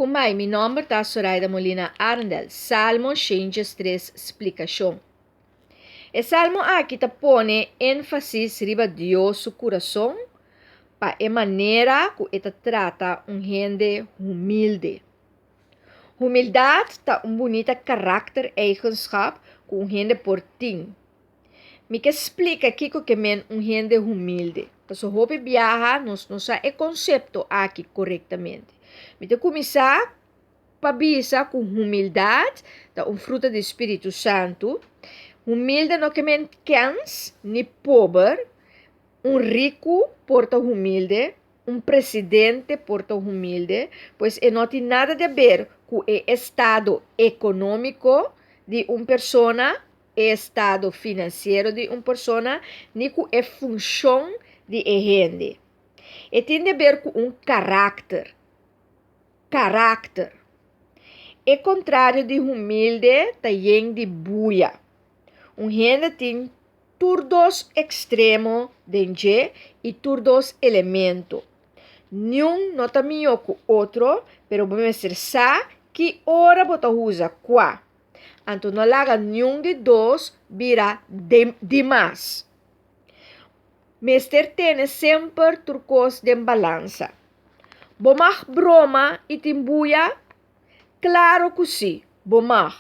Kumbai, mi nòmber ta Soraida Molina Arendel. Salmo 103 splikashon. E salmo aki ta pone énfasis riba Dios su kurason pa e manera ku e ta trata un hende humilde. Humildat ta un bunita karaktereigenschap ku un hende por tin. Mi ke splika kiko ke men un hende humilde, pasobra hopi biaha nos no sa e konsepto aki korektamente. Mi ta kuminsá pa bisa ku humildat ta un fruta di Spiritu Santu. Humilde no ke men kens ni pober. Un riku por ta humilde, un presidente por ta humilde, pues e no tin nada di aber ku e estado ekonómiko di un persona, e estado finansiero di un persona ni ku e funshon di e hende. E tin di ber ku un karakter. Karakter. E kontrario di humilde ta yen di buya. Un hende tin tur dos ekstremo den dje i tur dos elemento. Niun no ta mihó ku otro, pero bo mester sa ki ora bo ta usa kua. Anto no laga niun di dos bira dimas. Mester tene semper tur kos den balansa. Bo mag broma i tin buya? Klaro ku si, bo mag.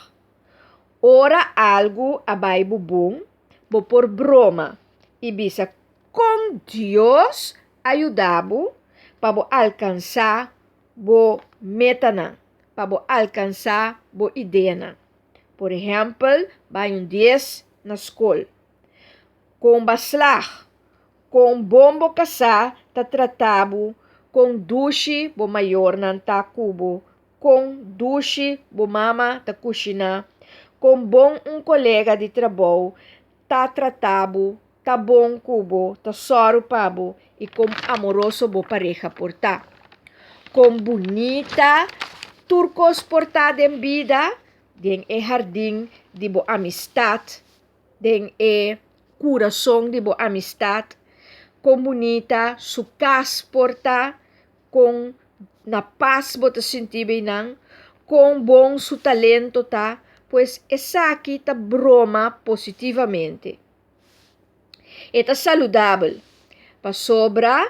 Ora algu a bai bo bon, bo por broma i bisa kon Dios a yuda bo pa bo alkansá bo metanan. pa bo alkansá bo ideanan. Por ehèmpel, bai un dies na skol. Kon ba slag, kon bon bo kasá ta trata bo, kon dushi bo mayornan ta ku bo, kon dushi bo mama ta kushiná, kon bon un kolega di trabou ta trata bo, ta bon ku bo, ta sòru pa bo i kon amoroso bo pareha por ta. Kon bunita tur kos por ta den bida, den e hardin di bo amistat, den e kurason di bo amistat, kon bunita su kas por ta, kon na pas bo ta sinti beinan, kon bon su talento ta, pues esaki ta broma positivamente. E ta saludabel, pasobra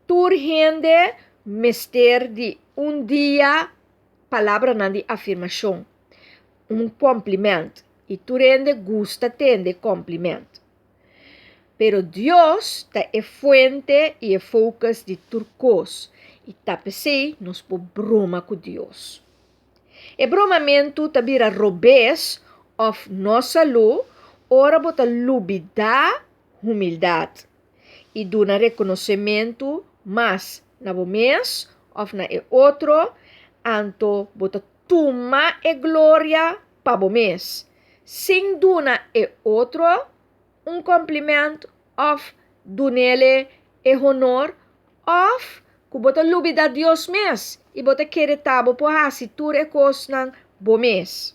tur hende mester di un dia palabranan di afirmashon, un kòmplimènt, i tur hende gusta tende kòmplimènt. Pero Dios ta e fuente i e focus di tur kos, i ta p'esei nos por broma ku Dios. E bromamentu ta bira robes òf no salú ora bo ta lubidá humildat i duna rekonosementu mas na bo mes òf na e otro, anto bo ta tuma e gloria pa bo mes, sin duna e otro un kòmplimènt òf dun'ele e honor, òf ku bo ta lubidá Dios mes i bo ta kere ta bo por hasi tur e kosnan bo mes.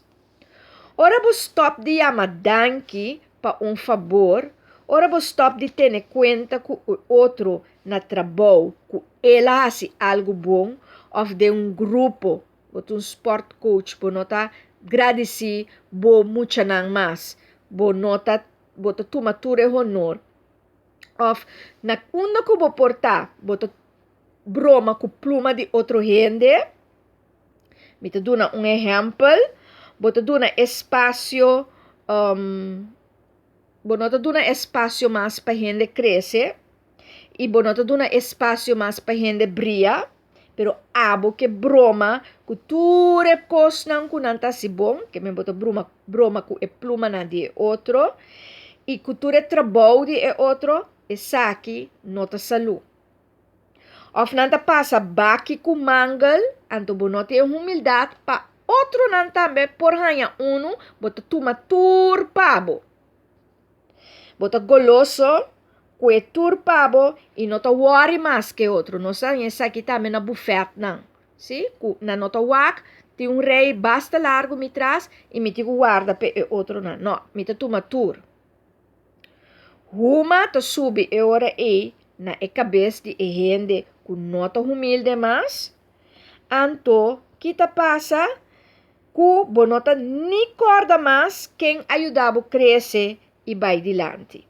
Ora bo stòp di yama danki pa un fabor, ora bo stòp di tene kuenta ku e otro na trabou ku el a hasi algu bon òf den un grupo Bo ta un sport coach, bo no ta gradisí bo muchanan mas, bo no ta bo ta tuma tur e honor. Òf na unda ku bo por ta, bo ta broma ku pluma di otro hende. Mi ta duna un ehèmpel, bo ta duna espasio, bo no ta duna espasio mas pa hende krese i bo no ta duna espasio mas pa hende bria. Pero abo ke broma ku tur e kosnan ku nan ta hasi bon, ke men bo ta broma broma ku e plumanan di e otro i ku tur e trabou di e otro, esaki no ta salú. Òf nan ta pasa baki ku mangel, anto bo no tin e humildat pa otronan tambe por haña unu, bo ta tuma tur pa bo. Bo ta goloso ku e tur pa bo i no ta wòri mas ke otro. Nos a haña esaki tambe na bufètnan, si, ku nan no ta wak, tin un rei basta largu mi tras i mi tin ku warda pa e otronan. No, mi ta tuma tur. Huma ta subi e ora ei na e kabes di e hende ku no ta humilde mas, anto. Ki ta pasa? Ku bo no ta ni kòrda mas ken a yuda bo krese i bai dilanti.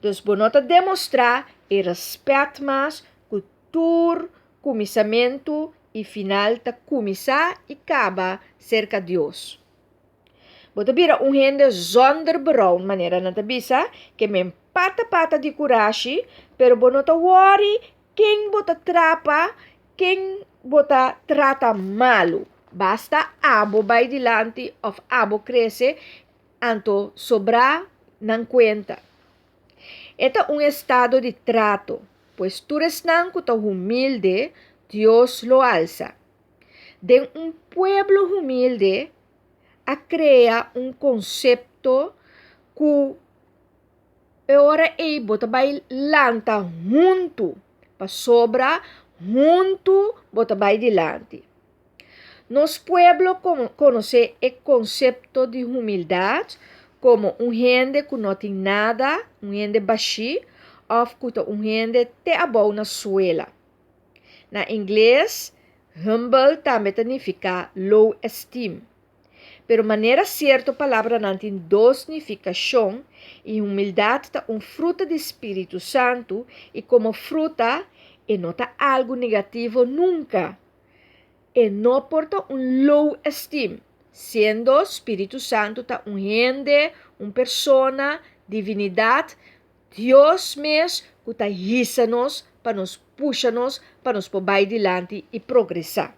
Dus bo no ta demostrá e rèspèt mas ku tur kuminsamentu i final ta kuminsá i kaba serka Dios. Bo ta bira un hende zonder berouw, manera nan ta bisa, ke men pata pata di kurashi, pero bo no ta wòri ken bo ta trapa, ken bo ta trata malu. Basta abo bai dilanti òf abo krese, anto sobrá nan kuenta. E ta un estado di trato, pues tur esnan ku ta humilde, Dios lo alsa. Den un pueblo humilde a krea un konsepto ku e ora ei bo ta bai lanta huntu, pasobra huntu bo ta bai dilanti. Nos pueblo konosé e konsepto di humildat komo un hende ku no tin nada, un hende bashí òf ku ta un hende te abou na suela. Na ingles, humble tambe ta nifiká low esteem. Pero manera sierto palabranan tin dos nifikashon i humildat ta un fruta di spiritu santu i komo fruta e no ta algu negativo nunka. E no por ta un low esteem, siendo spiritu santu ta un hende, un persona, divinidat, Dios mes ku ta hisa nos pa nos pusha nos pa nos por bai dilanti i progresá.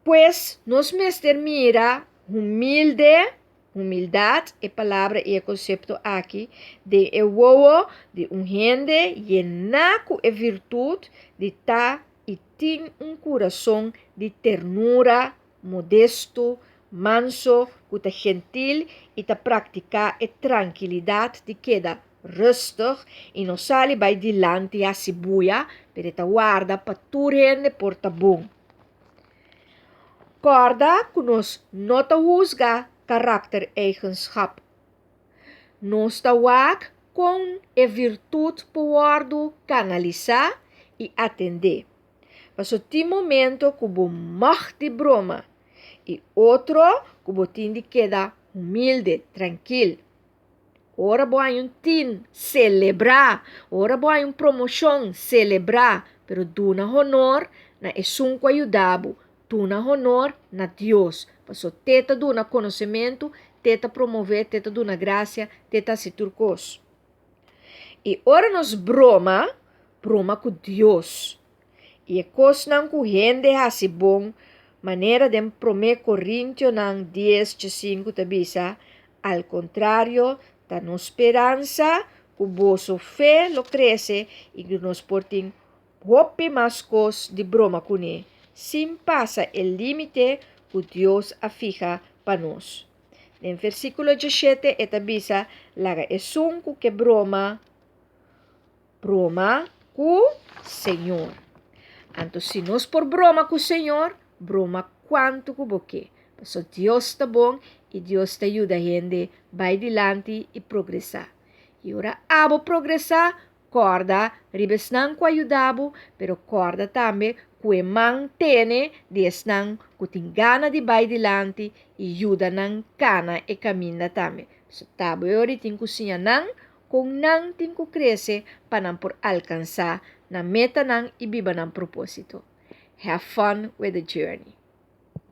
Pues nos mester mira humilde, humildat, e palabra i e konsepto aki, den e wowo di un hende yená ku e virtut di ta i tin un kurason di ternura, modesto, manso, ku ta gentil i ta praktiká e trankilidat di keda rustig i no sali bai dilanti hasi buya, pero e ta warda pa tur hende por ta bon. Kòrda ku nos no ta husga karaktereigenschap. Nos ta wak kon e virtut por wòrdu kanalisá i atendé. Paso tin momento ku bo mag di broma i otro ku bo tin di keda humilde, trankil. Ora bo haña un tin, selebrá. Ora bo haña un promoshon, selebrá. Pero duna honor na esun ku a yuda bo. Duna honor na Dios. Paso te ta duna konosementu, te ta promové, te ta duna grasia, te ta hasi tur kos. I ora nos broma, broma ku Dios. I e kosnan ku hende hasi bon, manera den Promé Korintionan dies djesinku ta bisa, Al kontrario, ta nos speransa ku boso fe lo krese i ku nos por tin hopi mas kos di broma kuné, sin pasa e límite ku Dios a fiha pa nos. Den versíkulo djeshete e ta bisa, Laga esun ku ke broma, Broma ku Señor. Anto si nos por broma ku Señor, broma kuantu ku bo ke. Paso Dios ta bon i Dios ta yuda hende bai dilanti i progresá. I ora abo progresá, kòrda riba esnan ku a yuda bo, pero kòrda tambe ku e man tene di esnan ku tin gana di bai dilanti i yuda nan kana e kaminda tambe. Paso ta bo e ora i tin ku siña nan Kon nan tin ku krese pa nan por alkansá nan metanan i biba nan propósito. Have fun with the journey!